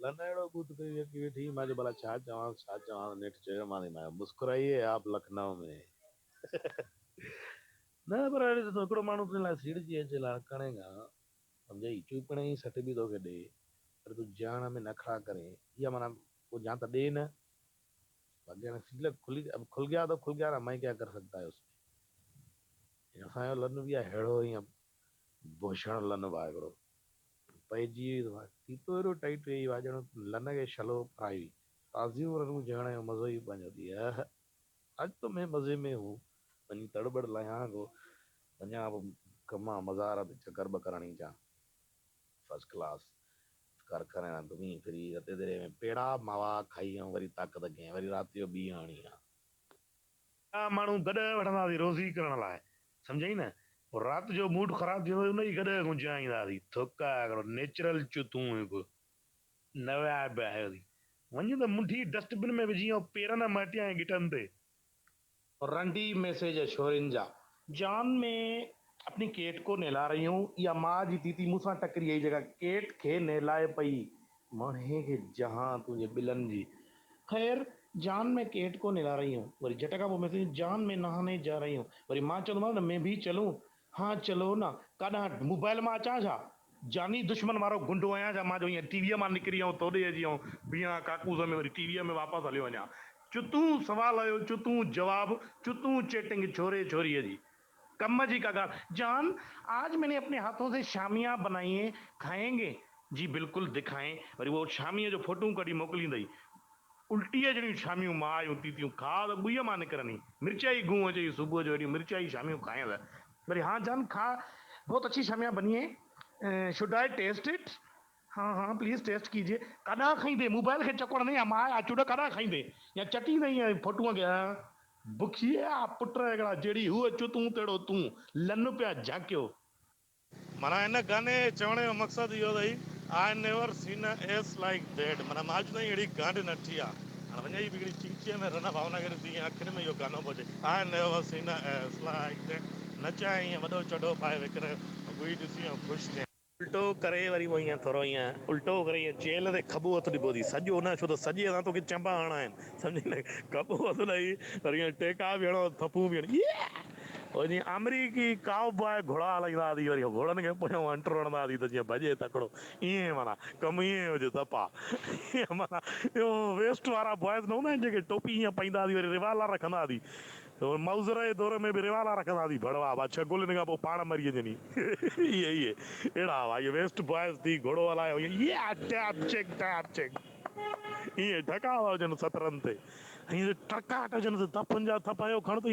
لن اهڙو ٻوٿ ڪري ويٺي ويٺي مان چيو ڀلا ڇا چوانس ڇا چوانس نيٺ چيومانس مان مسڪرائيي آپ لکنؤ ۾ نه پر اهڙي ڏسو هڪڙو ماڻهو تنهنجي لاء سيڙجي اچي لاڙڪاڻي کان سمجهئي چوپڻي جي سٽ به توکي ڏي پر تون جهڻ ۾ نخرا ڪرين اها معنيٰ پوء جان ته ڏي نه باقي هاڻي سيل کلي اب کل گيا تو کل گيا نا مين ڪيا ڪر سگتا هي اس ۾ اسان جو لن به آهي ههڙو ائين بوشڻ لن به آهي هڪڙو پئجي وئي ته تيتو ايڏو ٽائيٽ ويهي ويو آهي ڄڻ لن کي شلو پرائي هئي. تازيون رنون جهڻ جو مزو ئي پنهنجو ٿي. اهه اڄ ته مين مزي ۾ هون. وڃي تڙ ٻڙ لاهيان ڪو. وڃان به ڪمان مزار تي چڪر ٻڪر هڻي اچان. فرسٽ ڪلاس ڪر ڪرڻ گهمي ڦري رتي دري ۾ پيڙا ماوا کائي ۽ وري طاقت ڪئين وري رات جو ٻي هڻي ها. ٻيا ماڻهو گڏهه وٺندا هئاسين روزي ڪرڻ لاء سمجهئي نه پوء رات جو موڊ خراب ٿيندو هو ان ئي گڏهه کان جهائيندا هئاسين ٿڪ آيا هڪڙو نيچرل چتون هڪ نه ويا به آهيوسين وڃ ته منڍي ڊسٽ بن ۾ وجهين ۽ پير نه مهٽيان ڳٽن تي. رنڊي ميسيج ڇورين جا. جان مين اپني ڪيٽ ڪو نهلا رهي هون اها ماء جي تيتي مون سان ٽڪري آئي جيڪا ڪيٽ کي نهلائي پئي ماڻهي کي جهان تنهنجي ٻلن جي خير جان مين ڪيٽ ڪو نهلا رهي هون وري جهٽ کان پوء ميسيج جان مين نهاني جا رهي هون وري مان چوندومانس نه مين ڀي چلون ها چلو نه ڪاڏانهن موبائل مان اچان ڇا جاني دشمن وارو گنڊو آهيان ڇا مان جو ائين ٽي ويء مان نڪري آئون توڏي اچي آئون بيهان ڪاڪوس ۾ وري ٽي ويء ۾ واپس هليو وڃان چتون سوال هيو چتون جواب چتون چيٽنگ ڇوري ڇوريء جي ڪم جي ڪا ڳالهه جان آج مين ني اپني هاٿون سي شاميان بنائي هين کائين گي جي بلڪل دکائين وري اهو شاميء جو فوٽون ڪڍي موڪليندئي الٽيء جهڙيون شاميون ماء جون تيتيون کاء ته ڳوهيء مان نڪرن هي مرچائي گونهه چئي صبح جو اهڙيون مرچائي شاميون کائين ته وري هان جان کاء بهت اڇي شاميان بني هين should I test it ها ها پليز ٽيسٽ ڪيجي ڪاڏانهن کائيندين موبائل کي چڪوڙ هڻي يا ماء آ چوڏ ڪاڏانهن کائيندين يا چٽيندين ائين فوٽوء کي ها بکيء آ پٽ هڪڙا جهڙي هوء چتون تهڙو تون لن پيا جهاڪيو. معنيٰ هن گاني جي چوڻ جو مقصد اهو اٿئي I never seen a ass like that معنيٰ مان اڄ تائين اهڙي گانڊ نه ڏٺي آ. هاڻ وڃي به هڪڙي چنگچيء ۾ رن ڀاونا کي ڏسي ائين اکين ۾ اهو گانو پيو اچي I never seen a ass like that نچائين ائين وڏو چڍو پائي ويڪر اڳوئي ڏسي ۽ خوش ٿئين. الٽو ڪري وري پوء ائين ٿورو ائين الٽو ڪري ائين چيلهه تي کٻو هٿ ڏبو اٿئي سڄو نه ڇو ته سڄي سان توکي چنبا هڻڻا آهن سمجهي نه کٻو هٿ ڏئي وري ائين ٽيڪا به هڻو ٿڦون به هڻ اهو جيئن آمريڪي ڪائو بواء گهوڙا هلائيندا هئا وري گهوڙن کي پويان هنٽر هڻندا هئا ته جيئن ڀڄي تڪڙو ائين معنيٰ ڪم ائين هجي صفا ائين معنيٰ اهو ويسٽ وارا بوائز نه هوندا آهن جيڪي ٽوپي ائين پائيندا هئا وري ريوالر رکندا هئا مئوزر جي دور ۾ به روالا رکندا هئاسين ڀڙوا ڀا ڇهه گولين کان پوء پاڻ مري وڃن اهي اهي اهڙا هئا اهي ويسٽ بوائز ٿي گهوڙو هلايو يا ٽيپ چيڪ ٽيپ چيڪ ائين ڍڪا هئا هجن سترن تي ائين ٽرڪاٽ هجن ته ٿڦن جا ٿڦ هنيو کڻ ته